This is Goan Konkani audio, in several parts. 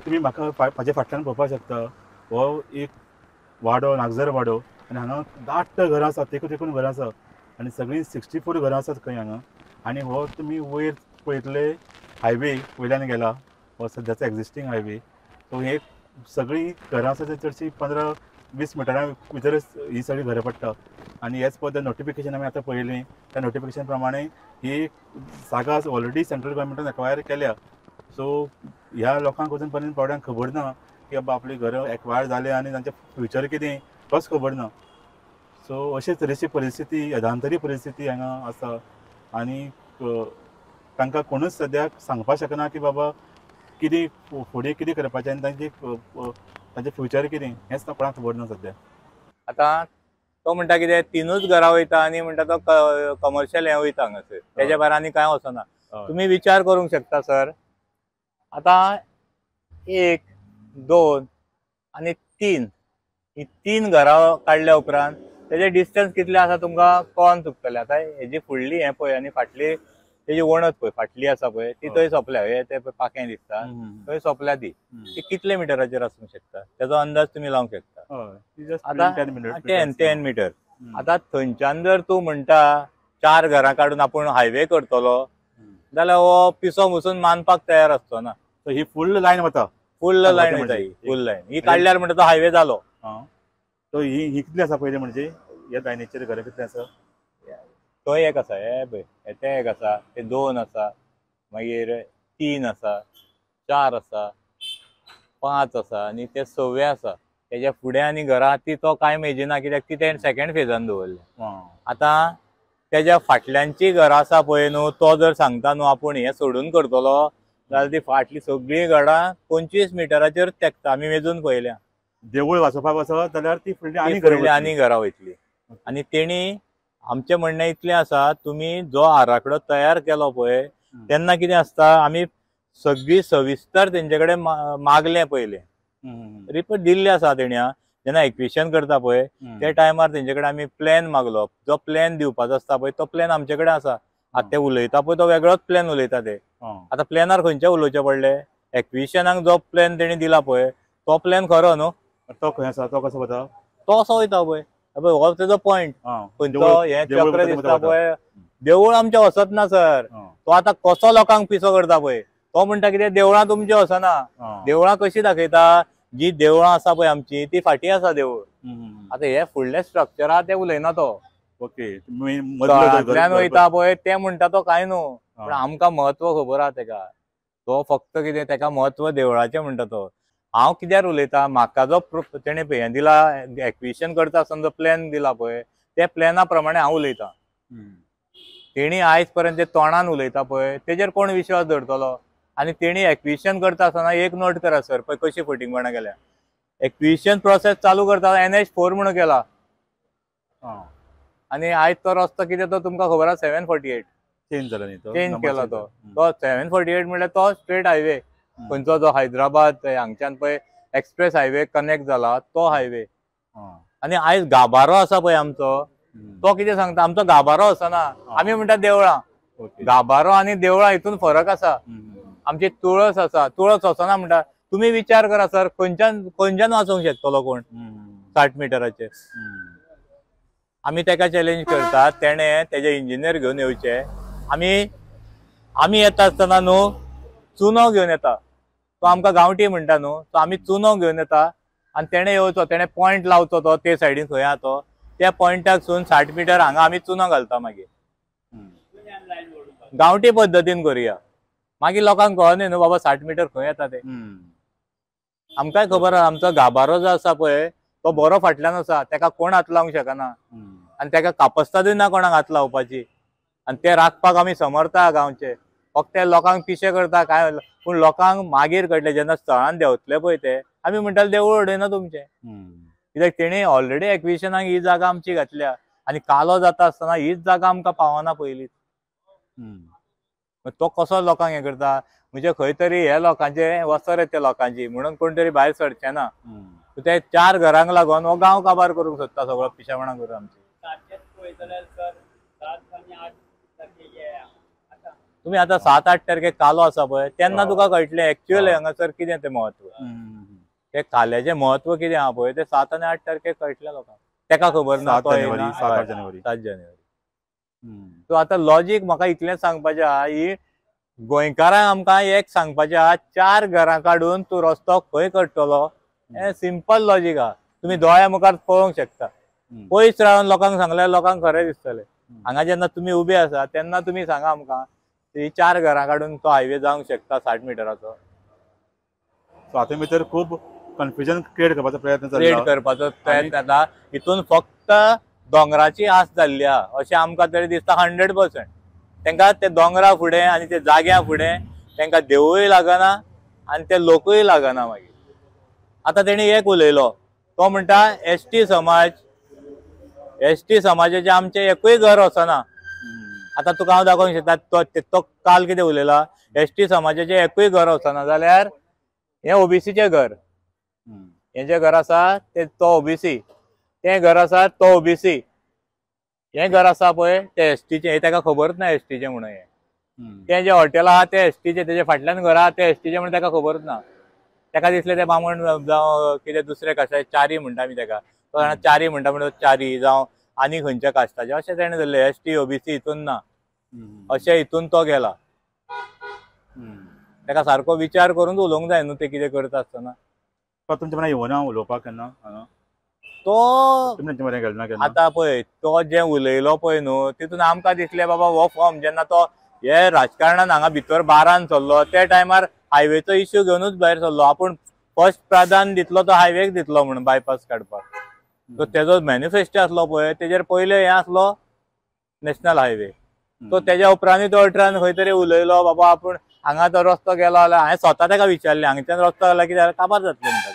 तुमी म्हाका म्हाज्या फाटल्यान पळोवपाक शकता, हो एक वाडो, नागझर वाडो, आनी हांगा दाट्ट घरां आसात, तेकून तेकून घरां आसा आनी सगळीं 64 घरां आसात खंय हांगा. आनी हो तुमी वयर पळयतले हायवे वयल्यान गेला, हो सद्याचो एग्जिस्टींग हायवे. सो हे सगळीं घरां आसा ते चडशीं 15-20 मिटरां भितरच ही सगळीं घरां पडटा. आनी एज पर the notification आमी आतां पळयलीं, त्या नोटिफिकेशन प्रमाणे ही जागा ऑलरेडी सेंट्रल गव्हर्मेंटान एक्वायर केल्या. सो ह्या लोकांक अजून पर्यंत प्रॉब्लम खबर ना की बाबा आपली घरां एक्वायर जाले आनी तांचें फ्युचर कितें तोच खबर ना. सो अशे तरेची परिस्थिती, अधांतरी परिस्थिती हांगा आसा आनी तांकां कोणूच सद्याक सांगपाक शकना की बाबा कितें फुडें कितें करपाचें आनी तांचे तांचें फ्युचर कितें हेंच कोणाक खबर ना सद्याक. आतां तो म्हणटा कितें तिनूच घरां वयता आनी म्हणटा तो कमर्शियल हें वयता हांगासर, तेज्या भायर आनी कांय वचना. तुमी विचार करूंक शकता सर, आतां 1, 2 आनी 3 ही 3 घरां काडल्या उपरांत तेजे डिस्टन्स कितलें आसा तुमकां कळोन चुकतलें. आतां हेजी फुडली हें पळय आनी फाटली तेजी वणत पळय फाटली आसा पळय ती थंय सोंपल्या, हे ते पाखें दिसता थंय सोंपल्या ती, ती कितले मिटराचेर आसूंक शकता तेजो अंदाज तुमी लावंक शकता. आतां 10 मिटर. आतां थंयच्यान जर तूं म्हणटा 4 घरां काडून आपूण हायवे करतलो जाल्यार हो पिसो वचून मानपाक तयार आसचो ना. ही फुल लायन वता, फुल लायन वता, ही फुल लायन ही काडल्यार म्हणटा तो हायवे जालो. सो ही कितली आसा पयलीं म्हणजे ह्या लायनीचेर घरां कितली आसा? थंय एक आसा, हे पळय ते एक आसा, ते 2 आसा, मागीर 3 आसा, 4 आसा, 5 आसा आनी ते 6 आसा. तेज्या फुडें आनी घरां ती तो कांय मेजिना कित्याक ती तेणें सेकेंड फेजान दवरल्या. आतां तेज्या फाटल्यांची घरां आसा पळय न्हू, तो जर सांगता न्हू आपूण हें सोडून करतलो जाल्यार ती फाटली सगळीं घरां 25 मिटराचेर तेंकता, आमी मेजून पळयल्या. देवूळ वाचोवपाक वचत जाल्यार ती फुडली आनी घरां वयतली. आनी तेणी आमचें म्हणणें इतलें आसा, तुमी जो आराखडो तयार केलो पळय तेन्ना कितें आसता, आमी सगळी सविस्तर तेंचे कडेन मागलें पयलें, रिपोर्ट दिल्ले आसा तेणी. जेन्ना एक्विशन करता पळय त्या टायमार तेंचे कडेन आमी प्लॅन मागलो, जो प्लॅन दिवपाचो आसता पळय तो प्लॅन आमचे कडेन आसा. आतां ते उलयता पळय तो वेगळोच प्लॅन उलयता ते. आतां प्लॅनार खंयचे उलोवचें पडलें, एक्विशनाक जो प्लॅन तेणी दिला पळय तो प्लॅन खरो न्हू. तो खंय आसा, तो कसो वता? तो कसो वयता पळय, हो तेजो पॉयंट खंयचो हें चक्र दिसता पळय. देवूळ आमचें वचत ना सर, तो आतां कसो लोकांक पिसो करता पळय. तो म्हणटा कितें देवळां तुमचीं वचना, देवळां कशीं दाखयता, जी देवळां आसा पळय आमची ती फाटीं आसा देवूळ. आतां हे फुडलें स्ट्रक्चर आहा तें उलयना तो, तळांतल्यान वयता पळय तें म्हणटा तो कांय न्हू, पूण आमकां म्हत्व खबर आहा तेका. तो फक्त कितें तेका म्हत्व देवळाचें म्हणटा तो. हांव कित्यार उलयता, म्हाका जो तेणें हें दिला एक्विशन करता आसतना जो प्लॅन दिला पळय त्या प्लॅना प्रमाणे हांव उलयतां. तेणी आयज पर्यंत ते तोंडान उलयता पळय तेजेर कोण विश्वास दवरतलो? आनी तेणी एक्विशन करता आसतना एक नोट करा सर, पळय कशी फटींगपणां केल्या. एक्विशन प्रोसेस चालू करता NH4 म्हणून केला आनी आयज तो रस्तो कितें तो तुमकां खबर आसा 748 चेंज जाला न्ही, तो चेंज केला तो. तो 748 म्हणल्यार तो स्ट्रेट हायवे खंयचो जो हैदराबाद हांगच्यान पळय एक्सप्रेस हायवे कनेक्ट जाला तो हायवे. आनी आयज गाबारो आसा पळय आमचो, तो कितें सांगता आमचो गाबारो आसना, आमी म्हणटा देवळां. गाबारो आनी देवळां हितून फरक आसा. आमची तुळस आसा, तुळस वचना म्हणटा. तुमी विचार करा सर, खंयच्यान खंयच्यान वाचोवंक शकतलो कोण 60 मिटराचेर? आमी तेका चॅलेंज करता, तेणें तेजे इंजिनियर घेवन येवचे. आमी आमी येता आसतना न्हू चुनो घेवन येता, तो आमकां गांवठी म्हणटा न्हू, तो आमी चुनो घेवन येता आनी तेणें येवचो, तेणें पॉयंट लावचो तो ते सायडीन खंय आहा तो, त्या पॉयंटाक सून 60 मिटर हांगा आमी चुनो घालता. मागीर गांवठी पद्दतीन करुया, मागीर लोकांक कळना न्हू बाबा 60 मिटर खंय येता ते. आमकांय खबर आसा आमचो गाबारो जो आसा पळय तो बरो फाटल्यान आसा, तेका कोण हात लावंक शकना आनी तेका कापस्तादूय ना कोणाक हात लावपाची. आनी ते राखपाक आमी समर्थ आहा गांवचे. फक्त लोकांक पिशे करता काय, पूण लोकांक मागीर कळटलें जेन्ना स्थळान देंवतले पळय ते, आमी म्हणटाले देवूळ उडयना तुमचें, कित्याक तेणी ऑलरेडी एक्विशनाक ही जागा आमची घातल्या आनी कालो जाता आसतना हीच जागा आमकां पावना पयलींच. तो कसो लोकांक हें करता म्हणजे खंय तरी हे लोकांचे वसर येता लोकांची म्हणून कोण तरी भायर सरचे ना. ते 4 घरांक लागून हो गांव काबार करूंक सोदता सगळो, पिशेपणां करून आमची. पळयतले सर 7 आनी 8 आतां तुमी आतां 7-8 तारखेक कालो आसा पळय तेन्ना तुका कळटलें एक्चुअल हांगासर कितें तें म्हत्व, ते काल्याचें म्हत्व कितें आहा पळय ते 7 आनी 8 तारखेक कळटलें लोकांक. तेका खबर ना, 7 जानेवारी 7 जानेवारी. सो आतां लॉजीक म्हाका इतलेंच सांगपाचें आहा, ही गोंयकारांक आमकां एक सांगपाचें आहा, 4 घरां काडून तूं रस्तो खंय करतलो हें सिंपल लॉजीक आहा. तुमी दोळ्या मुखार पळोवंक शकता, पयस रावन लोकांक सांगल्यार लोकांक खरें दिसतलें. हांगा जेन्ना तुमी उबे आसा तेन्ना तुमी सांगा आमकां ही 4 घरां काडून तो हायवे जावंक शकता 60 मिटराचो. सो आतां भितर खूब कन्फ्युजन क्रिएट करपाचो प्रयत्न क्रिएट करपाचो प्रयत्न जाता. हितून फक्त दोंगराची आस जाल्ली आहा अशें आमकां तरी दिसता 100%. तांकां ते दोंगरा फुडें आनी ते जाग्या फुडें तांकां देवूय लागना आनी ते लोकूय लागना. मागीर आतां तेणी एक उलयलो, तो म्हणटा एसटी समाज, एसटी समाजाचें आमचें एकूय घर वचना. आतां तुका हांव दाखोवंक शकता, तो काल कितें उलयला, एसटी समाजाचें एकूय घर वचना जाल्यार हें ओबीसीचें घर, हें जें घर आसा ते तो ओबीसी, तें घर आसा तो ओबीसी, हें घर आसा पळय तें एसटीचें, हें ताका खबरच ना एसटीचें म्हणून. हें तें जें हॉटेल आहा तें एसटीचें, तेजे फाटल्यान घर आहा तें एसटीचें म्हणून ताका खबरच ना. ताका दिसलें तें बामण जावं कितें दुसरें कशें चारी म्हणटा आमी ताका, तो जाणा चारी म्हणटा म्हणून चारी जावं आनी खंयच्या कास्टाचें अशें तेणें धरलें. एसटी ओबीसी हितून ना अशें हितून तो गेला. ताका सारको विचार करून उलोवंक जाय न्हू ते कितें करता आसतना. तुमच्या मना येवना उलोवपाक केन्ना तो आतां पळय तो जें उलयलो पळय न्हू तितून आमकां दिसलें बाबा हो फॉर्म जेन्ना तो हे राजकारणान हांगा भितर बारान सरलो त्या टायमार हायवेचो इश्यू घेवनूच भायर सरलो. आपूण फर्स्ट प्राधान्य दितलो तो हायवेक दितलो म्हणून बायपास काडपाक. सो तेजो मॅनिफेस्टो आसलो पळय तेजेर पयलें हें आसलो नॅशनल हायवे. सो तेज्या उपरांतूय तो 18 खंय तरी उलयलो बाबा आपूण हांगा तो रस्तो गेलो जाल्यार, हांवें स्वता ताका विचारलें हांगच्यान रस्तो गेलो कितें जाल्यार काबार जातलें म्हणटा.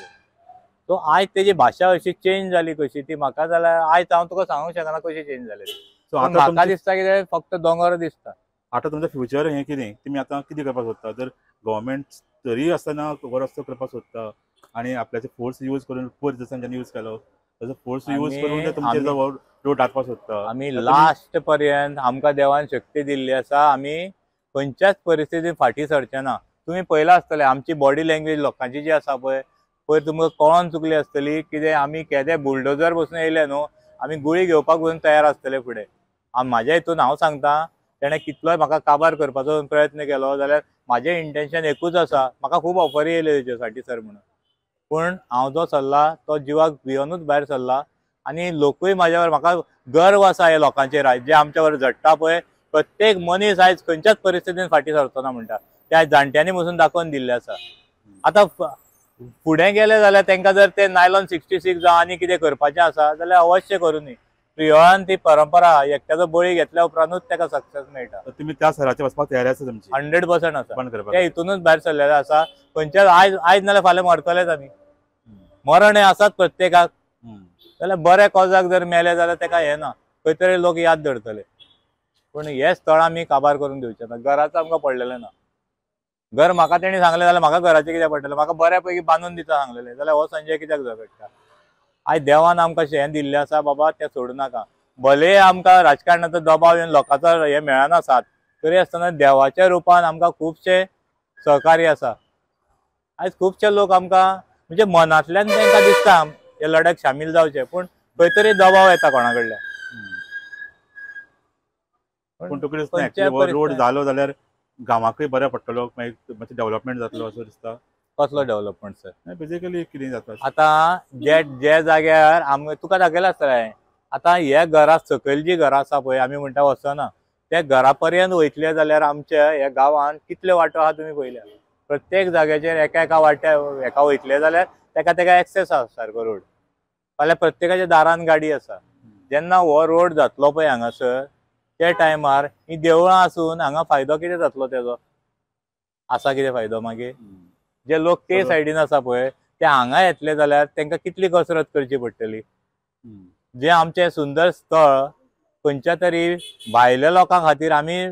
सो आयज तेजी भाशा अशी चेंज जाली कशी ती म्हाका जाल्यार आयज हांव तुका सांगूंक शकना कशी चेंज जाली. सो म्हाका दिसता कितें फक्त दोंगर दिसता. आतां तुमचें फ्युचर हें कितें, तुमी आतां कितें करपाक सोदता? जर गव्हर्मेंट तरी आसतना रस्तो करपाक सोदता आनी आपल्याचे फोर्स यूज करून पयर जसो यूज केलो तसो फोर्स यूज करून तुमचे रोड दाखपाक सोदता. आमी लास्ट पर्यंत आमकां देवान शक्ती दिल्ली आसा, आमी खंयच्याच परिस्थितीन फाटीं सरचे ना. तुमी पळयलां आसतलें आमची बॉडी लँग्वेज लोकांची जी आसा पळय, पयर तुमकां कळोन चुकली आसतली कितें आमी केदे बुलडोजर बसून येयले न्हू, आमी गुळी घेवपाक बसून तयार आसतले फुडें. म्हाज्या हितून हांव सांगता तेणें कितलोय म्हाका काबार करपाचो प्रयत्न केलो जाल्यार म्हाजें इंटेन्शन एकूच आसा. म्हाका खूब ऑफरी येयल्यो तेज्यो साठी सर म्हणून, पूण हांव जो सरला तो जिवाक भियोनूच भायर सरला. आनी लोकूय म्हाज्यावर म्हाका गर्व आसा हे लोकांचेर आयज जे आमच्यावर झडटा पळय प्रत्येक मनीस आयज खंयच्याच परिस्थितीन फाटीं सरचो ना म्हणटा, ते आयज जाणट्यांनी बसून दाखोवन दिल्लें आसा. आतां फुडें गेले जाल्यार तांकां जर ते नायलॉन 66 जावं आनी कितें करपाचें आसा जाल्यार अवश्य करूं. प्रियोळान ती परंपरा एकट्याचो बळी घेतल्या उपरांतूच ताका सक्सेस मेळटा. तुमी त्या सराचे वचपाक तयार आसा तुमची? 100% आसा. ते हितूनच भायर सरलेले आसा. खंयच्याच आयज आयज नाल्यार फाल्यां मरतलेच आमी, मरण हें आसाच प्रत्येकाक. जाल्यार बऱ्या कॉजाक जर मेले जाल्यार ताका हें ना, खंय तरी लोक याद दवरतले. पूण हे स्थळ आमी काबार करून दिवचे ना. घराचो आमकां पडलेलें ना. घर म्हाका तेणी सांगलें जाल्यार म्हाका घराचें कित्याक पडटलें, म्हाका बऱ्या पैकी बांदून दिता सांगलेलें जाल्यार हो संजय कित्याक झगडटा. आयज देवान आमकां हें दिल्लें आसा बाबा तें सोडूं नाका. भले आमकां राजकारणाचो दबाव येवन लोकांचो हें मेळना साथ, तरी आसतना देवाच्या रुपान आमकां खुबशे सहकार्य आसा. आयज खुबशे लोक आमकां म्हणजे मनांतल्यान तांकां दिसता हे लढ्याक सामील जावचे, पूण खंय तरी दबाव येता कोणा कडल्यान. पूण तुका दिसता रोड जालो जाल्यार गांवाकूय बरें पडटलो, मागीर मातशें डेव्हलपमेंट जातलो असो दिसता? कसलो डेव्हलपमेंट सर? बेसिकली कितें जाता आतां जे जे जाग्यार आमकां तुका दाखयलां आसतलें आतां हे घरा सकयल जी घरां आसा पळय आमी म्हणटा वचना त्या घरा पर्यंत वयतले जाल्यार आमच्या ह्या गांवांत कितले वांटो आहा तुमी पळयल्या. प्रत्येक जाग्याचेर एका एका वाट्या एका वयतले जाल्यार तेका तेका एक्सेस आसा सारको रोड. फाल्यां प्रत्येकाच्या दारान गाडी आसा. जेन्ना हो रोड जातलो पळय हांगासर त्या टायमार ही देवळां आसून हांगा फायदो कितें जातलो तेजो आसा कितें फायदो? मागीर जे लोक ते सायडीन आसा पळय ते हांगा येतले जाल्यार तांकां कितली कसरत करची पडटली. जे आमचें सुंदर स्थळ खंयच्या तरी भायल्या लोकां खातीर आमी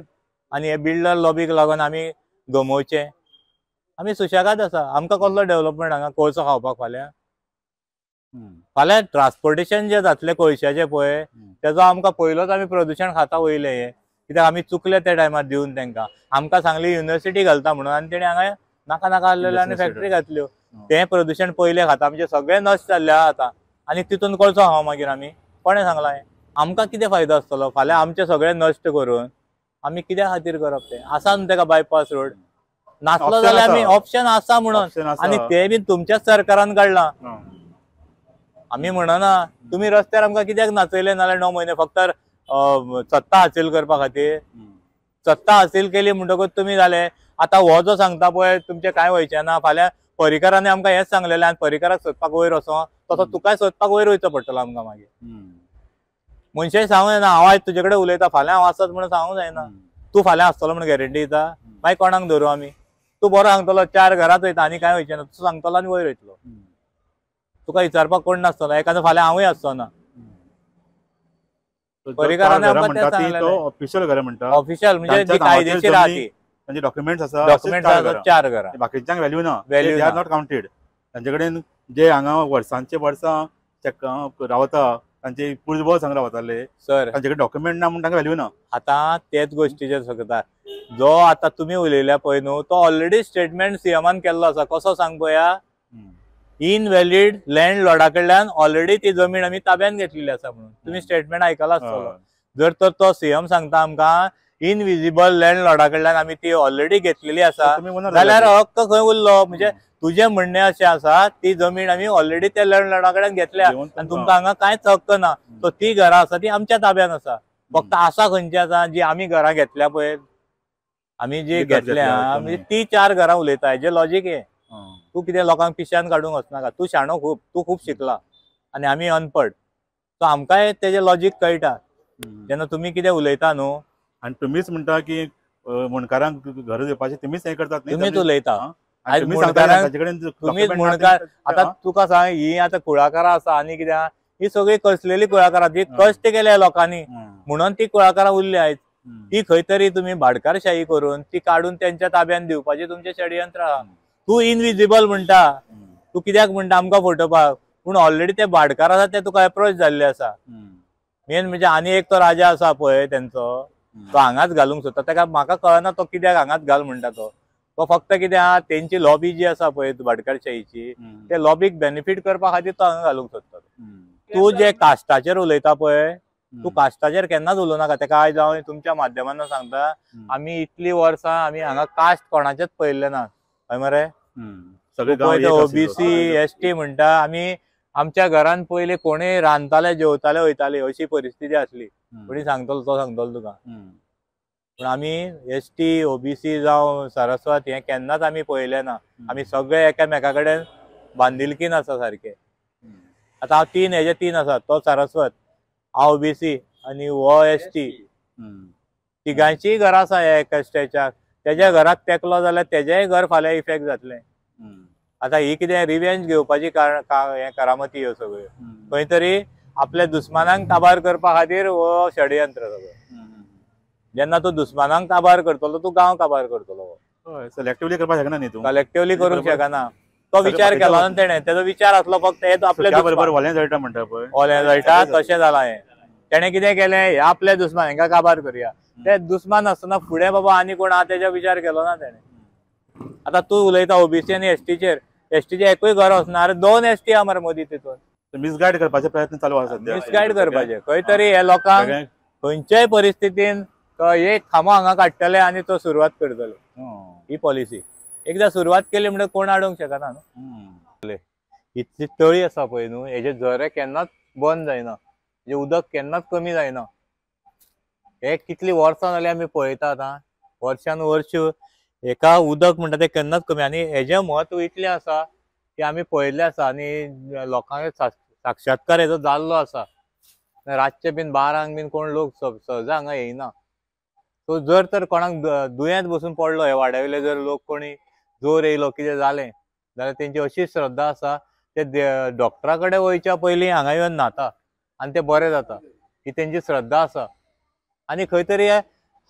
आनी हे बिल्डर लॉबीक लागून आमी गमोवचें. आमी सुशेगाद आसा. आमकां कसलो डेव्हलपमेंट हांगा कोळसो खावपाक फाल्यां फाल्यां ट्रान्सपोर्टेशन जें जातलें कोळशाचें पळय तेजो आमकां पयलोच आमी प्रदुशण खाता वयलें हें कित्याक आमी चुकले त्या टायमार दिवन तांकां. आमकां सांगली युनिव्हर्सिटी घालता म्हणून आनी तेणी हांगा नाका नाका आहलेलें आनी फॅक्टरी घातल्यो. तें प्रदूशण पयलें खाता आमचें सगळें नश्ट जाल्लें आहा आतां आनी तितून कळचो हांव मागीर आमी कोणें सांगलां हें? आमकां कितें फायदो आसतलो फाल्यां आमचें सगळें नश्ट करून आमी कित्या खातीर करप तें? आसा न्हू तेका बायपास रोड नासलो जाल्यार आमी ऑप्शन आसा म्हणून, आनी ते बी तुमच्याच सरकारान काडलां. आमी म्हणना तुमी रस्त्यार आमकां कित्याक नाचयले नाल्यार 9 म्हयने फक्त सत्ता हासील करपा खातीर. सत्ता हासील केली म्हणटकूच तुमी जाले. आतां हो जो सांगता पळय तुमचें कांय वयचें ना. फाल्यां पर्रीकारांनी आमकां हेंच सांगलेलें आनी पर्रीकाराक सोदपाक वयर वचो तसो तुकाय सोदपाक वयर वयचो पडटलो आमकां मागीर. मनशाय सांगूं जायना हांव आयज तुजे कडेन उलयता फाल्यां हांव आसत म्हणून सांगूंक जायना. तूं फाल्यां आसतलो म्हणून गॅरंटी दिता? मागीर कोणाक धरूं आमी? तूं बरो सांगतलो 4 घरांत वयता आनी कांय वयचें ना, तूं सांगतलो आनी वयर वयतलो, तुका विचारपाक कोण नासतलो. एखादो फाल्यां हांवूय आसचो ना. पर्रीकारांनी आमकां तें सांगलेलें. ऑफिशियल घरां म्हणटा, ऑफिशियल म्हणजे जी कायदेशीर आहा ती, तांचे डॉक्युमेंट्स आसा, डॉक्युमेंट्स आसा 4 घरां, बाकीच्यांक व्हॅल्यू ना, they are not counted. तांचे कडेन जे हांगा वर्सांचे वर्सां रावता तांचे पूर्वज हांगा रावताले सर, तांचे कडेन डॉक्युमेंट ना म्हणून तांकां व्हॅल्यू ना. आतां तेच गोश्टीचेर सांगता, जो आतां तुमी उलयल्या पळय न्हू तो ऑलरेडी स्टेटमेंट सीएमान केल्लो आसा. कसो सांग पळया, इनव्हॅलीड लँड लॉर्डा कडल्यान ऑलरेडी ती जमीन आमी ताब्यान घेतलेली आसा म्हणून तुमी स्टेटमेंट आयकला आसतलो. जर तर तो सीएम सांगता आमकां इनविजिबल लँड लॉर्डा कडल्यान आमी ती ऑलरेडी घेतलेली आसा जाल्यार हक्क खंय उरलो? म्हणजे तुजें म्हणणें अशें आसा ती जमीन आमी ऑलरेडी त्या लँड लॉर्डा कडेन घेतल्या आनी तुमकां हांगा कांयच हक्क ना. सो ती घरां आसा ती आमच्या ताब्यान आसा. फक्त आसा खंयची आसा जी आमी घरां घेतल्या पळय, आमी जी घेतल्या म्हणजे ती 4 घरां उलयता. हेजें लॉजीक हें. तूं कितें लोकांक पिश्यान काडूंक वचनाका. तूं शाणो खूब, तूं खूब शिकला आनी आमी अनपड, सो आमकांय तेजें लॉजीक कळटा जेन्ना तुमी कितें उलयता न्हू. आनी तुमीच म्हणटा की मुंडकारांक घर दिवपाचें तुमीच हें करतात, तुमीच उलयता. तुमीच मुंडकार. आतां तुका सांग, ही आतां कुळाकारां आसा आनी कितें ही सगळी कसलेली कुळाकारां, ती कश्ट केले लोकांनी म्हणून ती कुळाकारां उरली आयज. ती खंय तरी तुमी भाडकारशाही करून ती काडून तेंच्या ताब्यान दिवपाचें तुमचें षडयंत्र आहा. तूं इनविजिबल म्हणटा, तूं कित्याक म्हणटा आमकां फटोवपाक, पूण ऑलरेडी ते भाडकार आसा ते तुका एप्रोच जाल्ले आसा. मेन म्हणजे आनी एक तो राजा आसा पळय तेंचो, तो हांगाच घालूंक सोदता. ताका म्हाका कळना तो कित्याक हांगाच घाल म्हणटा. तो तो फक्त कितें आहा तेंची लॉबी जी आसा पळय भाडकारशाहीची, ते लॉबीक बेनिफीट करपा खातीर तो हांगा घालूंक सोदता. तूं जे कास्टाचेर उलयता पळय, तूं कास्टाचेर केन्नाच उलोवं नाका. तेका आयज हांव तुमच्या माध्यमांतल्यान सांगता, आमी इतलीं वर्सां आमी हांगा कास्ट कोणाचेच पळयल्लें ना. हय मरे, ओबीसी एसटी म्हणटा. आमी आमच्या घरान पयलीं कोणूय रांदताले जेवताले वयताले अशी परिस्थिती आसली. कोणी सांगतलो तो सांगतलो तुका. पूण आमी एसटी ओबीसी जावं सारस्वत हें केन्नाच आमी पळयलें ना. आमी सगळे एकामेका कडेन बांदिलकीन आसा सारके. आतां हांव 3 हेजे 3 आसा, तो सारस्वत, हांव ओबीसी आनी हो एसटी. तिगांचीय घरां आसा ह्या एका स्टेच्याक. तेज्या घराक तेकलो जाल्यार तेजेंय घर फाल्यां इफेक्ट जातलें. आतां ही कितें रिवेंज घेवपाची हें करामती ह्यो सगळ्यो खंय तरी आपल्या दुस्मानांक काबार करपा खातीर हो षडयंत्र सगळें. जेन्ना तूं दुस्मानांक काबार करतलो तूं गांव काबार करतलो. सिलेक्टिवली करपाक शकना न्ही तूं, कलेक्टिवली करूंक शकना. तो विचार केलो ना तेणें, तेजो विचार आसलो फक्त हे आपल्या बरोबर ओलें जळटा म्हणटा पळय, ओलें जळटा तशें जालां हें. तेणें कितें केलें, हे आपल्या दुस्मान हेंकां काबार करया. ते दुस्मान आसतना फुडें बाबा आनी कोण आहा तेजो विचार केलो ना तेणें. आतां तूं उलयता ओबीसी आनी एसटीचेर, एसटीचें एकूय घर वचना. अरे 2 एसटी आहा मरे मदीं तितून. मिसगायड करपाचे प्रयत्न चालू आसा सध्या. मिसगायड करपाचे खंय तरी हे लोकांक खंयच्याय परिस्थितीन एक खांबो हांगा काडटले आनी तो सुरवात करतले. ही पॉलिसी एकदां सुरवात केली म्हणल्यार कोण आडोवंक शकना न्हू. इतली तळी आसा पळय न्हू, हेजे झरे केन्नाच बंद जायना, हेजें उदक केन्नाच कमी जायना. हे कितलीं वर्सां जालीं आमी पळयता आतां, वर्सान वर्स हेका उदक म्हणटा तें केन्नाच कमी. आनी हेजें म्हत्व इतलें आसा की आमी पळयल्लें आसा आनी लोकांक साक्षात्कार हेजो जाल्लो आसा. रातचे बीन 12 बीन कोण लोक सहजा हांगा येयना. सो जर तर कोणाक दुयेंत बसून पडलो हे वाड्या वयले जर लोक कोणी जोर येयलो कितें जालें जाल्यार तेंची अशी श्रद्धा आसा ते डॉक्टरा कडेन वयच्या पयलीं हांगा येवन न्हाता आनी ते बरे जाता. ही तेंची श्रद्धा आसा. आनी खंय तरी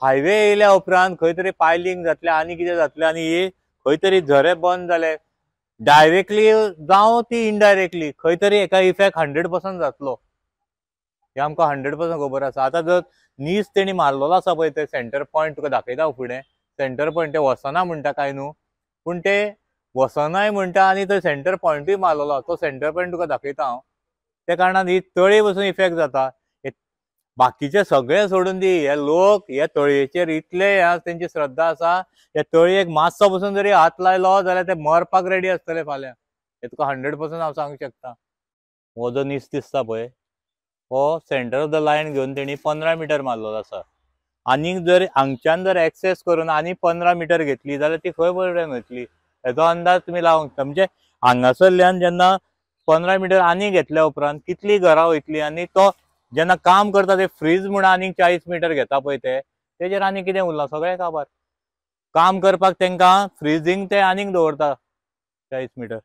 हायवे येयल्या उपरांत खंय तरी पायलिंग जातलें आनी कितें जातलें आनी ही खंय तरी झरे बंद जाले डायरेक्टली जावं ती इनडायरेक्टली खंय तरी एका इफेक्ट 100% जातलो, हे आमकां 100% खबर आसा. आतां जर नीस तेणी मारलेलो आसा पळय ते सेंटर पॉयंट तुका दाखयता फुडें. सेंटर पॉयंट ते वचना म्हणटा काय न्हू, पूण ते वचनाय म्हणटा आनी तो सेंटर पॉयंटूय मारलेलो, तो सेंटर पॉयंट तुका दाखयता हांव. त्या कारणान ही तळी पसून इफेक्ट जाता. बाकीचे सगळे सोडून दी, हे लोक हे तळयेचेर इतले तेंची श्रद्धा आसा, हे तळयेक मातसो पसून जरी हात लायलो जाल्यार ते मरपाक रेडी आसतले फाल्यां. हे तुका 100% हांव सांगूंक शकता. हो जो नीस दिसता पळय हो सेंटर ऑफ the line घेवन तेणी 15 मिटर मारलेलो आसा. आनीक जर हांगच्यान जर एक्सेस करून आनी 15 मिटर घेतली जाल्यार ती खंय पर्यंत वतली हेजो अंदाज तुमी लावंक शकता. म्हणजे हांगासरल्यान जेन्ना 15 मिटर आनी घेतल्या उपरांत कितली घरां वयतली, आनी तो जेन्ना काम करता ते फ्रीज म्हूण आनीक 40 मिटर घेता पळय ते तेजेर आनी कितें उरलां सगळें काबार. काम करपाक तांकां फ्रिजींग ते आनीक दवरता 40 मिटर.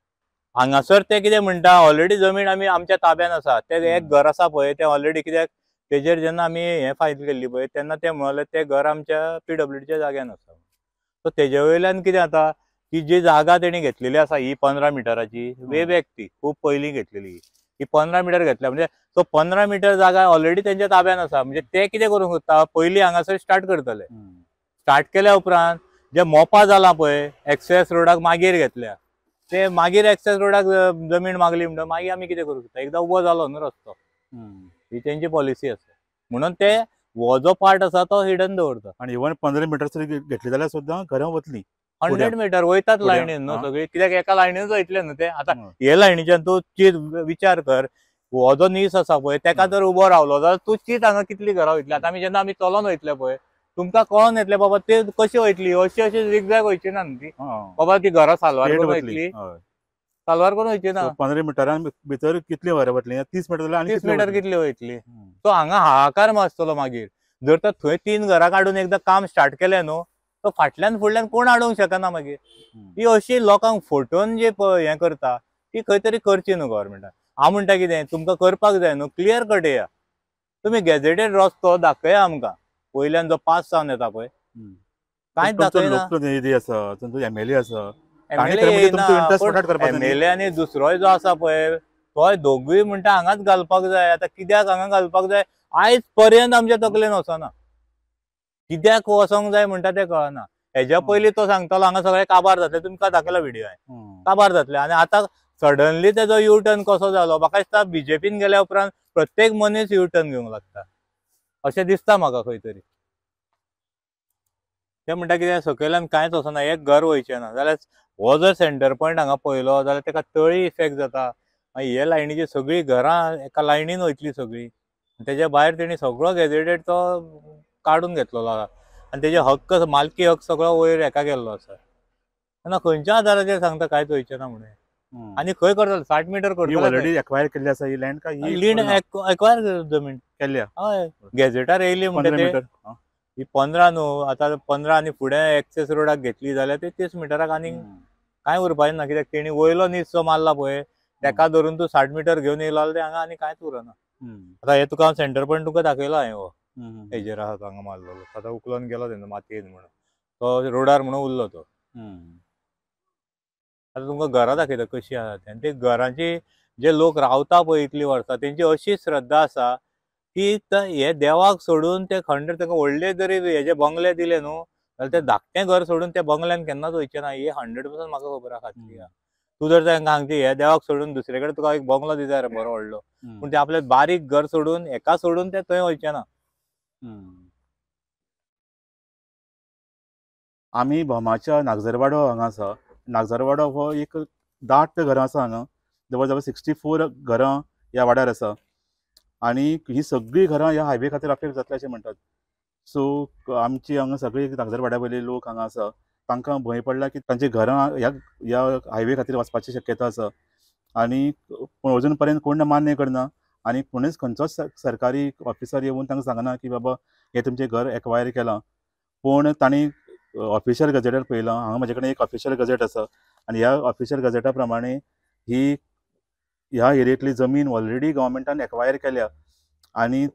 हांगासर ते कितें म्हणटा, ऑलरेडी जमीन आमी आमच्या ताब्यान आसा. ते एक घर आसा पळय ते ऑलरेडी कित्याक तेजेर जेन्ना आमी हें फायल केल्ली पळय तेन्ना ते म्हणले ते घर आमच्या PWDच्या जाग्यान आसा. सो तेजे वयल्यान कितें जाता की जी जागा तेणी घेतलेली आसा ही 15 मिटराची वे बॅक ती खूब पयलीं घेतलेली ही 15 मिटर घेतल्या म्हणजे तो 15 मिटर जागा ऑलरेडी तेंच्या ताब्यान आसा. म्हणजे ते कितें करूंक सोदता, पयलीं हांगासर स्टार्ट करतले. स्टार्ट केल्या उपरांत जे मोपा जाला पळय एक्सेस रोडाक मागीर घेतल्या, ते मागीर एक्सेस रोडाक जमीन मागली म्हणटा मागीर आमी कितें करूंक शकता, एकदां उबो जालो न्हू रस्तो. ही तेंची पॉलिसी आसा म्हणून ते हो जो पार्ट आसा तो हिडन दवरता. आनी इवन 15 मिटर घेतली जाल्यार सुद्दां घरां वतली 100 मिटर वयतात लायनीन न्हू सगळी, कित्याक एका लायनीन वयतले न्हू ते. आतां हे लायनीच्यान तूं चीत विचार कर, हो जो नीस आसा पळय तेका जर उबो रावलो जाल्यार तूं चीत हांगा कितली घरां वयतली. आतां आमी जेन्ना आमी चलोन वयतले पळय तुमकां कळोन येतलें बाबा ते कशी वयतली, अशी अशी झिगझॅग वयची ना न्हू ती, बाबा ती घरां साल्वार करून वयतली, साल्वार करून वयची ना. 15 मिटरां भितर कितली घरां वतली, 30 मिटर 30 मिटर कितली वयतली. सो हांगा हाहाकार माजतलो मागीर. जर तर थंय 3 घरां काडून एकदां काम स्टार्ट केलें न्हू तो फाटल्यान फुडल्यान कोण हाडूंक शकना मागीर. ही अशी लोकांक फटोवन जे हें करता ती खंय तरी करची न्हू गव्हर्मेंटान. हांव म्हणटा कितें तुमकां करपाक जाय न्हू, क्लियर कट येया, तुमी गॅझेटेड रस्तो दाखया आमकां वयल्यान जो पास जावन येता पळय कांयच दाखयना. लोकप्रतिनिधी आसा, तुमचो MLA आसा, MLA आनी दुसरोय जो आसा पळय तोय दोगूय म्हणटा हांगाच घालपाक जाय. आतां कित्याक हांगा घालपाक जाय आयज पर्यंत आमच्या तकलेन वचना, कित्याक वचोंक जाय म्हणटा तें कळना. हेज्या पयलीं तो सांगतालो हांगा सगळें काबार जातलें, तुमकां दाखयला व्हिडियो हांवें, काबार जातलें. आनी आतां सडनली तेजो यू टर्न कसो जालो म्हाका दिसता बीजेपीन गेल्या उपरांत प्रत्येक मनीस यू टर्न घेवंक लागता अशें दिसता म्हाका खंय तरी. ते म्हणटा कितें सकयल्यान कांयच वचना, एक घर वयचें ना जाल्यार हो जर सेंटर पॉयंट हांगा पळयलो जाल्यार तेका तळी इफेक्ट जाता. मागीर हे लायनीची सगळीं घरां एका लायनीन वयतली सगळीं, तेज्या भायर तेणी सगळो गॅझेटेड तो काडून घेतलेलो आसा आनी तेजे हक्क मालकी हक्क सगळो वयर हेका गेल्लो आसा. तेन्ना खंयच्या आदाराचेर सांगता कांयच वयचें ना म्हणून. आनी खंय करतलो 60 मिटर करतलो. ऑलरेडी एक्वायर केल्ली आसा ही लँड काय लँड एक्वायर जमीन केल्ली? हय, गॅझेटार येयली म्हणटा ही 15 न्हू, आतां 15 आनी फुडें एक्सेस रोडाक घेतली जाल्यार ते 30 मिटराक आनीक कांय उरपाचें ना, कित्याक तेणी वयलो नीस जो मारला पळय तेका धरून तूं 60 मिटर घेवन येयलो जाल्यार हांगा आनी कांयच उरना. आतां हे तुका हांव सेंटर पॉयंट तुका दाखयला हांवें, हो हेजेर आसा तो हांगा मारलेलो, आतां उखलोन गेलो तेन्ना मातयेन म्हणून तो रोडार म्हणून उरलो तो. आतां तुमकां घरां दाखयता कशी आसा ते, आनी ते घरांची जे लोक रावता पळय इतलीं वर्सां तेंची अशी श्रद्धा आसा की हे देवाक सोडून ते खंड ताका व्हडले जरी हेजे बंगले दिले न्हू जाल्यार ते धाकटें घर सोडून त्या बंगल्यान केन्नाच वयचें ना. हे 100% म्हाका खबर आसा, खात्री आसा. तूं जर तांकां सांगची हे देवाक सोडून दुसरे कडेन तुका एक बंगलो दिता रे बरो व्हडलो, पूण ते आपले बारीक घर सोडून एका सोडून ते थंय वयचे ना. आमी भोमाच्या नागझरवाडो हांगा आसा. नागझरवाडो हो एक दाट घरां आसा हांगा, जवळ जवळ 64 घरां ह्या वाड्यार आसा आनी ही सगळीं घरां ह्या हायवे खातीर अफेक्ट जातली अशें म्हणटात. सो आमची हांगा सगळी नागझरवाड्या वयले लोक हांगा आसा, तांकां भंय पडला की तांची घरां ह्या ह्या हायवे खातीर वचपाची शक्यता आसा आनी पूण अजून पर्यंत कोण मान्य करना आनी कोणूच खंयचोच सरकारी ऑफिसर येवन तांकां सांगना की बाबा हें तुमचें घर एक्वायर केलां. पूण तांणी ऑफिशियल गजेटार पळयलां, हांगा म्हजे कडेन एक ऑफिशियल गजेट आसा आनी ह्या ऑफिशियल गजेटा प्रमाणे ही ह्या एरियेंतली जमीन ऑलरेडी गव्हर्मेंटान एक्वायर केल्या आनी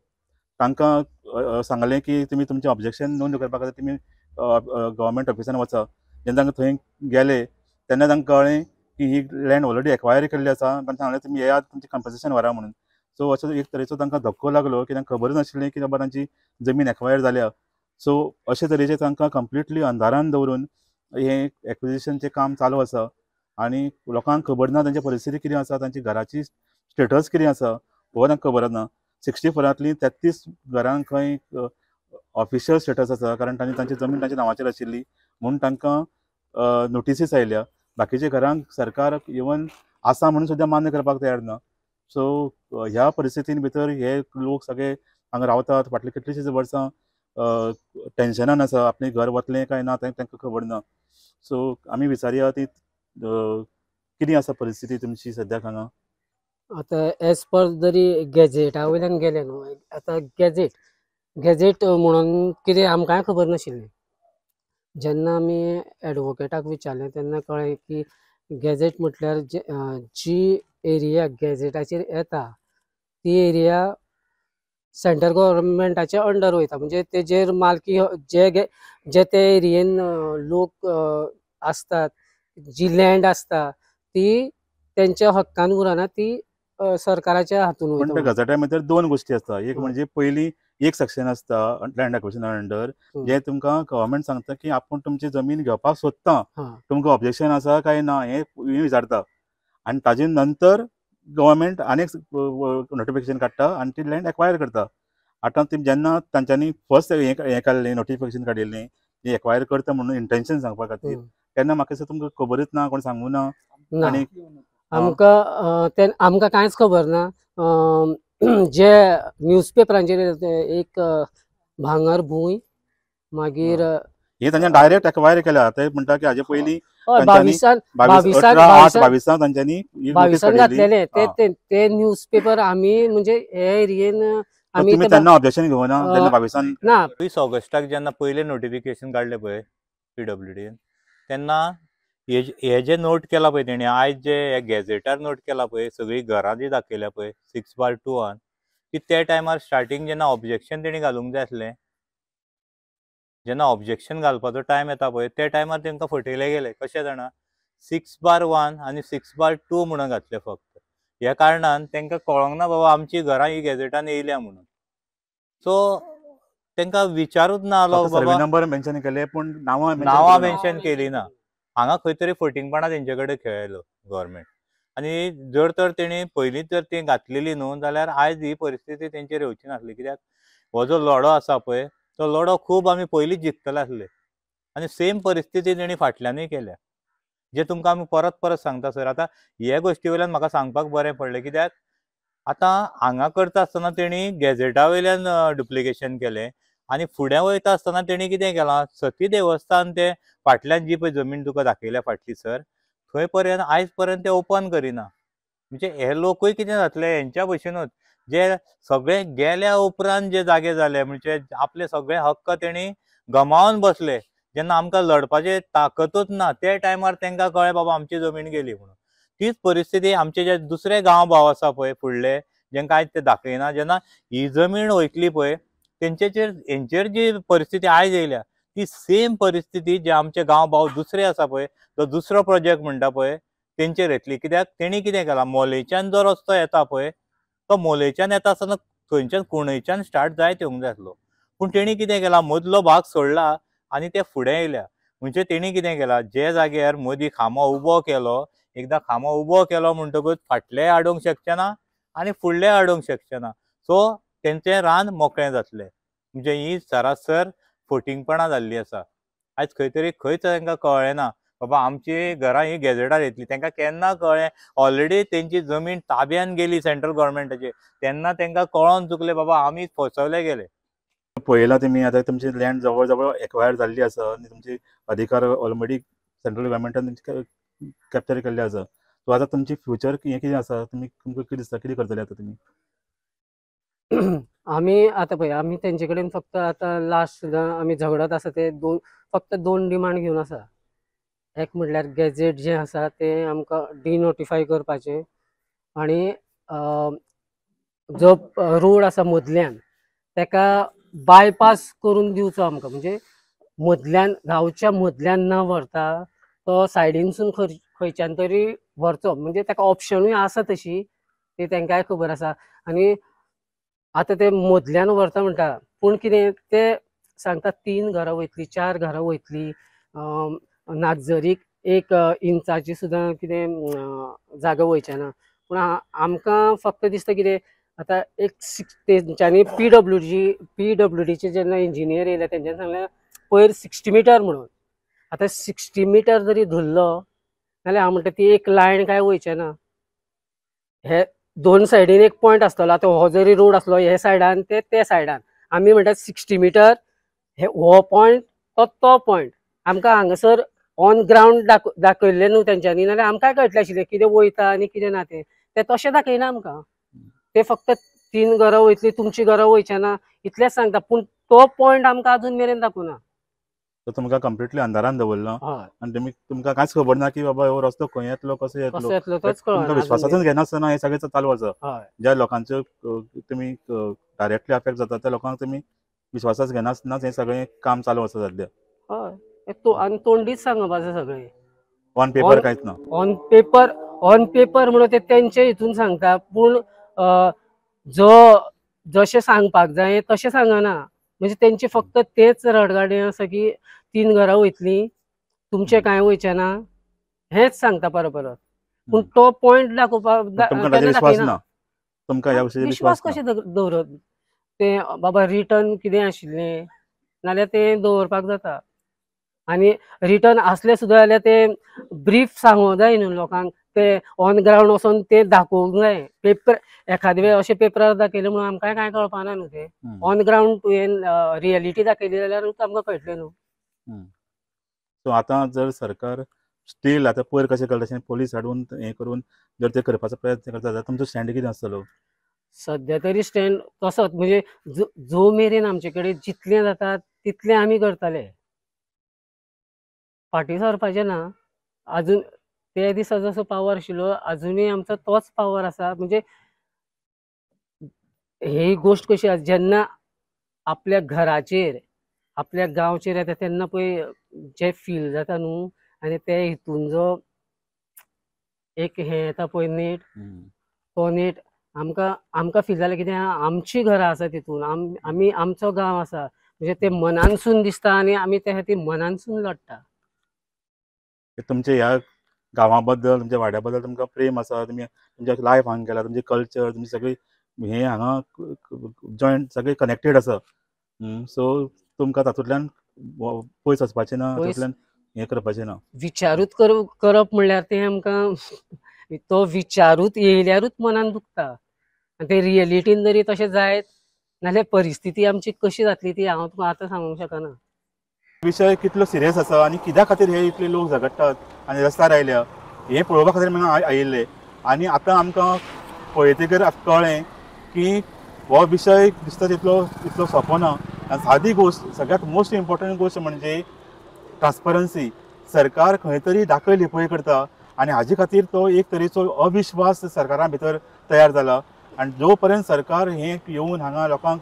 तांकां सांगलें की तुमी तुमचें ऑब्जेक्शन नोंद करपा खातीर तुमी गव्हर्मेंट ऑफिसान वचा. जेन्ना तांकां थंय गेले तेन्ना तांकां कळ्ळें की ही लँड ऑलरेडी एक्वायर केल्ली आसा. तांकां सांगलें तुमी येयात तुमचें कंपन्सेशन व्हरा म्हणून. सो असो एक तरेचो तांकां धक्को लागलो की तांकां खबरच नाशिल्लें की बाबा तांची जमीन एक्वायर जाल्या. सो अशे तरेचे तांकां कंप्लिटली अंधारान दवरून हें एक्विजिशनचें काम चालू आसा आनी लोकांक खबर ना तांची परिस्थिती कितें आसा, तांची घराची स्टेटस कितें आसा हो तांकां खबर ना. 64 33 घरांक खंय ऑफिशियल स्टेटस आसा, कारण तांची तांची जमीन तांच्या नांवाचेर आशिल्ली म्हूण तांकां नोटिसीस आयल्या. बाकीच्या घरांक सरकार इवन आसा म्हणून सुद्दां मान्य करपाक तयार ना. सो ह्या परिस्थितीन भितर हे लोक सगळे हांगा रावतात, फाटलीं कितलींशींच वर्सां टेन्शनान आसा, आपलें घर वतलें काय ना तें तांकां खबर ना. सो आमी विचारया ती कितें आसा परिस्थिती तुमची सद्याक हांगा. आतां एज पर जरी गॅजेटा वयल्यान गेले न्हू, आतां गॅजेट गॅजेट म्हणून कितें आमकांय खबर नाशिल्लें. जेन्ना आमी एडवोकेटाक विचारलें तेन्ना कळ्ळें की गॅजेट म्हटल्यार जी एरिया गॅजेटाचेर येता ती एरिया सेंट्रल गव्हर्मेंटाच्या अंडर वयता, म्हणजे तेजेर मालकी जे जे ते एरियेन लोक आसतात, जी लँड आसता ती तेंच्या हक्कान उरना, ती सरकाराच्या हातून पण वयता. त्या गझेटा भितर दोन गोष्टी आसता. एक म्हणजे पयली एक सेक्शन आसता लँड एक्विजिशन अंडर, जे तुमकां गव्हर्मेंट सांगता की आपूण तुमची जमीन घेवपाक सोदता, तुमकां ऑब्जेक्शन आसा काय ना हें विचारता आनी ताजे नंतर गव्हर्मेंट आनीक नोटिफिकेशन काडटा आनी ती लँड एक्वायर करता. आतां ती जेन्ना तांच्यांनी फर्स्ट हें काडलें, नोटिफिकेशन काडिल्लें ती एक्वायर करता म्हणून इंटेन्शन सांगपा खातीर, तेन्ना म्हाका दिसता तुमकां खबरच ना, कोण सांगू ना. आनी आमकां आमकां कांयच खबर ना. जे न्यूज पेपरांचेर एक भांगर भूंय, मागीर हे तांच्या डायरेक्ट एक्वायर केल्या. ते म्हणटा की हाजे पयलीं 22 तांच्यांनी 22 घातलेले ते न्यूज पेपर आमी म्हणजे हे एरियेन आमी तेन्ना ऑब्जेक्शन घेवना 22 ना. 20 ऑगस्टाक जेन्ना पयलें नोटिफिकेशन काडलें पळय PWDन, तेन्ना हे जे नोट केला पळय तेणी, आयज जे गॅजेटार नोट केला पळय, सगळीं घरां जी दाखयल्या पळय 6/2 ती त्या टायमार स्टार्टींग जेन्ना ऑब्जेक्शन तेणी घालूंक जाय आसलें, जेन्ना ऑब्जेक्शन घालपाचो टायम येता पळय त्या टायमार तेंकां फटयले गेले. कशें जाणा, 6/1 आनी 6/2 म्हणून घातले फक्त. ह्या कारणान तेंकां कळोंक ना बाबा आमची घरां ही गॅजेटान येयल्या म्हणून. सो तेंकां विचारूच ना आलो बाबा, नंबर मेन्शन केले पूण नांवां मेन्शन केली ना. हांगा खंय तरी फटींगपणां तेंचे कडेन खेळयलो गव्हर्मेंट. आनी जर तर तेणी पयलींच जर ती घातलेली न्हू जाल्यार आयज ही परिस्थिती तेंचेर येवची नासली. कित्याक हो जो लढो आसा पळय तो लढो खूब आमी पयलींच जिखतले आसले आनी सेम परिस्थिती तेणी फाटल्यानूय केल्या, जे तुमकां आमी परत परत सांगता सर. आतां हे गोश्टी वयल्यान म्हाका सांगपाक बरें पडलें, कित्याक आतां हांगा करता आसतना तेणी गॅजेटा वयल्यान डुप्लिकेशन केलें आनी फुडें वयता आसतना तेणी कितें केलां, सती देवस्थान ते फाटल्यान जी पळय जमीन तुका दाखयल्या फाटली सर, थंय पर्यंत आयज पर्यंत ते ओपन करिना. म्हणजे हे लोकूय कितें जातले हेंच्या भशेनूच जे सगळे गेल्या उपरांत जे जागे जाले, म्हणजे आपले सगळे हक्क तेणी गमावन बसले. जेन्ना आमकां लढपाचें ताकतूच ना त्या टायमार तेंकां कळ्ळें बाबा आमची जमीन गेली म्हणून. तीच परिस्थिती आमचे जे दुसरे गांव भाव आसा पळय फुडले, जेंकां आयज ते दाखयना, जेन्ना ही जमीन वयतली पळय तेंचेचेर हेंचेर जी परिस्थिती आयज येयल्या ती सेम परिस्थिती जे आमचे गांव भाव दुसरे आसा पळय, जो दुसरो प्रोजेक्ट म्हणटा पळय तेंचेर येतली. कित्याक तेणी कितें केलां, मोलेच्यान जो रस्तो येता पळय तो मोलेच्यान येता आसतना थंयच्यान कुणयच्यान स्टार्ट जायत येवंक जाय आसलो, पूण तेणी कितें केलां मदलो भाग सोडला आनी ते फुडें येयल्या. म्हणजे तेणी कितें केलां, जे जाग्यार मदीं खांबो उबो केलो, एकदां खांबो उबो केलो म्हणटकूच फाटले हाडूंक शकचे ना आनी फुडले हाडूंक शकचे ना. सो तेंचें रान मोकळें जातलें. म्हणजे ही सरासर फटींगपणां जाल्लीं आसा. आयज खंय तरी खंयच तांकां कळ्ळें ना बाबा आमची घरां ही गॅजेटार येतली. तांकां केन्ना कळ्ळें, ऑलरेडी तेंची जमीन ताब्यान गेली सेंट्रल गव्हर्मेंटाची, तेन्ना तांकां कळोन चुकलें बाबा आमी फसवले गेले. पळयलां तुमी आतां तुमची लँड जवळ जवळ एक्वायर जाल्ली आसा आनी तुमची अधिकार ऑलरेडी सेंट्रल गव्हर्मेंटान तुमचे कॅप्चर केल्ले आसा. सो आतां तुमची फ्युचर हें कितें आसा, तुमी तुमकां कितें दिसता कितें करतले आतां तुमी? आमी आतां पळय आमी तेंचे कडेन फक्त आतां लास्ट सुद्दां आमी झगडत आसा ते दोन, फक्त दोन डिमांड घेवन आसा. एक म्हटल्यार गॅजेट जें आसा तें आमकां डिनोटिफाय करपाचें आनी जो रोड आसा मदल्यान तेका बायपास करून दिवचो आमकां, म्हणजे मदल्यान गांवच्या मदल्यान ना व्हरता तो सायडीनसून खंयच्यान तरी व्हरचो, म्हणजे ताका ऑप्शनूय आसा तशी, ती तांकांय खबर आसा. आनी आतां ते मदल्यान व्हरता म्हणटा, पूण कितें ते सांगता 3 घरां वयतली, 4 घरां वयतली, नागझरीक 1 इंचाची सुद्दां कितें जागा वयचे ना. पूण आमकां फक्त दिसता कितें आतां एक तेंच्यांनी PWDचे जेन्ना इंजिनियर येयले तेंच्यांनी सांगलें पयर 60 मिटर म्हणून. आतां 60 मिटर जरी धरलो जाल्यार हांव म्हणटा ती एक लायन काय वयचे ना. हे 2 सायडीन एक पॉयंट आसतलो. आतां हो जरी रोड आसलो हे सायडान ते ते सायडान आमी म्हणटा 60 मिटर हे हो पॉयंट तो तो पॉयंट आमकां हांगासर ऑन ग्रावंड दाखयल्लें न्हू तेंच्यांनी, नाल्यार आमकांय कळटलें आशिल्लें कितें वयता आनी कितें ना तें. ते तशें दाखयना आमकां, ते फक्त 3 घरां वयतली, तुमची घरां वयचे ना इतलेंच सांगता, पूण तो पॉयंट आमकां अजून मेरेन दाखोवना. तुमकां कंप्लिटली अंधारान दवरला आनी तुमकां कांयच खबर ना की बाबा हो रस्तो खंय येतलो, कसो येतलो, तुमकां विश्वासातून घेनासतना हें सगळें चालू आसा. ज्या लोकांच्यो तुमी डायरेक्टली अफेक्ट जाता त्या लोकांक तुमी विश्वासाच घेनासतनाच हें सगळें काम चालू आसा सद्या. हय, आनी तोंडीच सांगप आसा सगळें, ऑन पेपर कांयच ना. ऑन पेपर म्हणून ते तेंचे हितून सांगता, पूण जो जशें सांगपाक जाय तशें सांगना. म्हणजे तेंचे फक्त तेच रडगाडे आसा की 3 घरां वयतली, तुमचें कांय वयचें ना, हेंच सांगता परत परत. पूण तो पॉयंट दाखोवपाक विश्वास ना तुमकां, ह्या गोश्टीचेर विश्वास कशें दवरत? तें बाबा रिटर्न कितें आशिल्लें नाल्यार तें दवरपाक जाता, आनी रिटर्न आसलें सुद्दां जाल्यार तें ब्रीफ सांगूंक जाय न्हू लोकांक, ते ऑन ग्रावंड वचोन ते दाखोवंक जाय. पेपर एखादे वेळ अशें पेपरार दाखयलें म्हणून आमकांय कांय कळपाना न्हू तें. ऑन ग्रावंड तुवें रियलिटी दाखयली जाल्यारूच आमकां कळटलें न्हू. सो आतां जर सरकार स्टील आतां पयर कशें करता तशें पोलीस हाडून हें करून जर ते करपाचो प्रयत्न करता जाल्यार तुमचो स्टँड कितें आसतलो? सद्या तरी स्टँड तसोच, म्हणजे जो मेरेन आमचे कडेन जितलें जाता तितलें आमी करतले, फाटीं सरपाचें ना. अजून ते दिसा जसो पावर आशिल्लो अजुनूय आमचो तोच पावर आसा. म्हणजे ही गोश्ट कशी आसा, जेन्ना आपल्या घराचेर आपल्या गांवचेर येता तेन्ना पळय जे फील जाता न्हू, आनी ते हितून जो एक हें येता पळय नेट, तो नेट आमकां आमकां फील जालें कितें आमचीं घरां आसा तितून, आमी आमचो गांव आसा, म्हणजे ते मनानसून दिसता आनी आमी त्या खातीर मनानसून लडटा. तुमचे ह्या गांवा बद्दल, तुमच्या वाड्या बद्दल तुमकां प्रेम आसा, तुमी तुमच्या लायफ हांगा केला, तुमचें कल्चर, तुमची सगळी हें हांगा जॉयंट सगळें कनेक्टेड आसा. सो तुमकां तातूंतल्यान पयस वचपाचें ना, तातूंतल्यान हें करपाचें ना. विचारूच करप म्हणल्यार तें आमकां तो विचारूच येयल्यारूच मनान दुखता, आनी ते रियलिटीन जरी तशें जायत नाल्यार परिस्थिती आमची कशी जातली ती हांव तुका आतां सांगूंक शकना. विशय कितलो सिरियस आसा आनी कित्या खातीर हे इतले लोक झगडटात आनी रस्त्यार आयल्या हें पळोवपा खातीर हांगा आयिल्ले. आनी आतां आमकां पळयतकीर कळ्ळें की हो विशय दिसता तितलो इतलो सोंपो ना. आनी सादी गोश्ट, सगळ्यांत मोस्ट इम्पॉर्टंट गोश्ट म्हणजे ट्रान्सपरन्सी. सरकार खंय तरी दाखय लिपय करता आनी हाजे खातीर तो एक तरेचो अविश्वास सरकारा भितर तयार जाला. आनी जो पर्यंत सरकार हें येवन हांगा लोकांक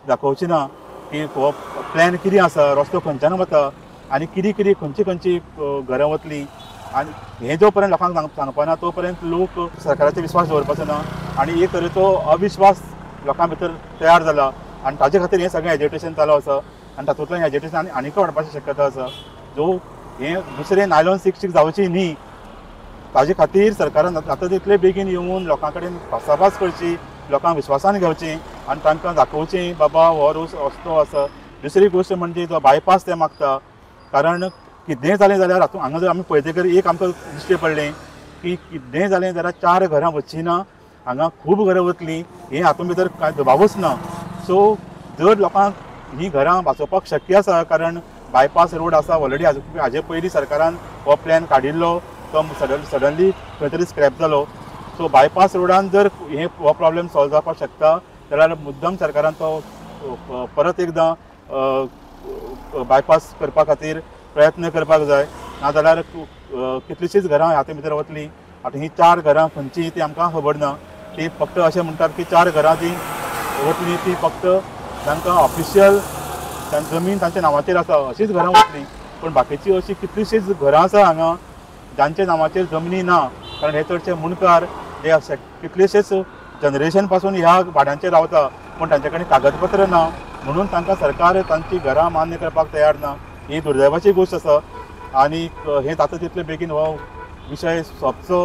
दाखोवचें ना की हो प्लॅन कितें आसा, रस्तो खंयच्यान वता आनी कितें कितें खंयची खंयची घरां वतलीं, आनी हें जो पर्यंत लोकांक सांगपाना तो पर्यंत लोक सरकाराचेर विश्वास दवरपाचो ना. आनी एक तरेचो अविश्वास लोकां भितर तयार जाला आनी ताजे खातीर हें सगळें एजिटेशन चालू आसा. आनी तातूंतल्यान एजिटेशन आनीक वाडपाची शक्यता आसा. जो हें दुसरें नायलॉन 6 जावची न्ही ताजे खातीर सरकारान आतां तितले बेगीन येवन लोकां कडेन भासाभास करची, लोकांक विश्वासान घेवची आनी तांकां दाखोवचें बाबा हो रस्तो आसा. दुसरी गोश्ट म्हणजे जो बायपास ते मागता, कारण कितेंय जालें जाल्यार हातूंत हांगा जर आमी पळयतकीर एक आमकां दिश्टी पडलें की कितेंय जालें जाल्यार 4 घरां वचचीं ना, हांगा खूब घरां वतलीं, हें हातूंत भितर कांय दुबावूच ना. सो जर लोकांक हीं घरां वाचोवपाक शक्य आसा, कारण बायपास रोड आसा ऑलरेडी, हाजे पयलीं सरकारान हो प्लॅन काडिल्लो, तो सडनली खंय तरी स्क्रॅप जालो. सो बायपास रोडान जर हे हो प्रॉब्लेम सॉल्व जावपाक शकता जाल्यार मुद्दम सरकारान तो परत एकदां बायपास करपा खातीर प्रयत्न करपाक जाय. नाजाल्यार कितलींशींच घरां हाते भितर वतलीं. आतां हीं 4 घरां खंयचीं ती आमकां खबर ना. ती फक्त अशें म्हणटात की 4 घरां जीं वतलीं ती फक्त तांकां ऑफिशियल जमीन तांच्या नांवाचेर आसा अशीच घरां वतलीं, पूण बाकीची अशीं कितलींशींच घरां आसा हांगा जांच्या नांवाचेर जमनी ना. कारण हे चडशे मुंडकार जे आसा कितलेशेच जनरेशन पासून ह्या वाड्यांचेर रावता, पूण तांचे कडेन कागदपत्र ना म्हणून तांकां सरकार तांची घरां मान्य करपाक तयार ना. ही दुर्दैवाची गोश्ट आसा आनी हें जाता तितले बेगीन हो विशय सोंपचो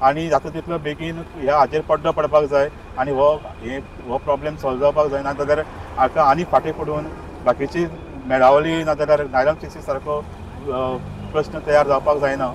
आनी जाता तितलो बेगीन ह्या हाजेर पड्डो पडपाक जाय आनी हो प्रॉब्लेम सॉल्व जावपाक जाय, ना जाल्यार आतां आनी फाटीं पडून बाकीची मेळावली ना जाल्यार नायलम 60 सारको प्रश्न तयार जावपाक जायना.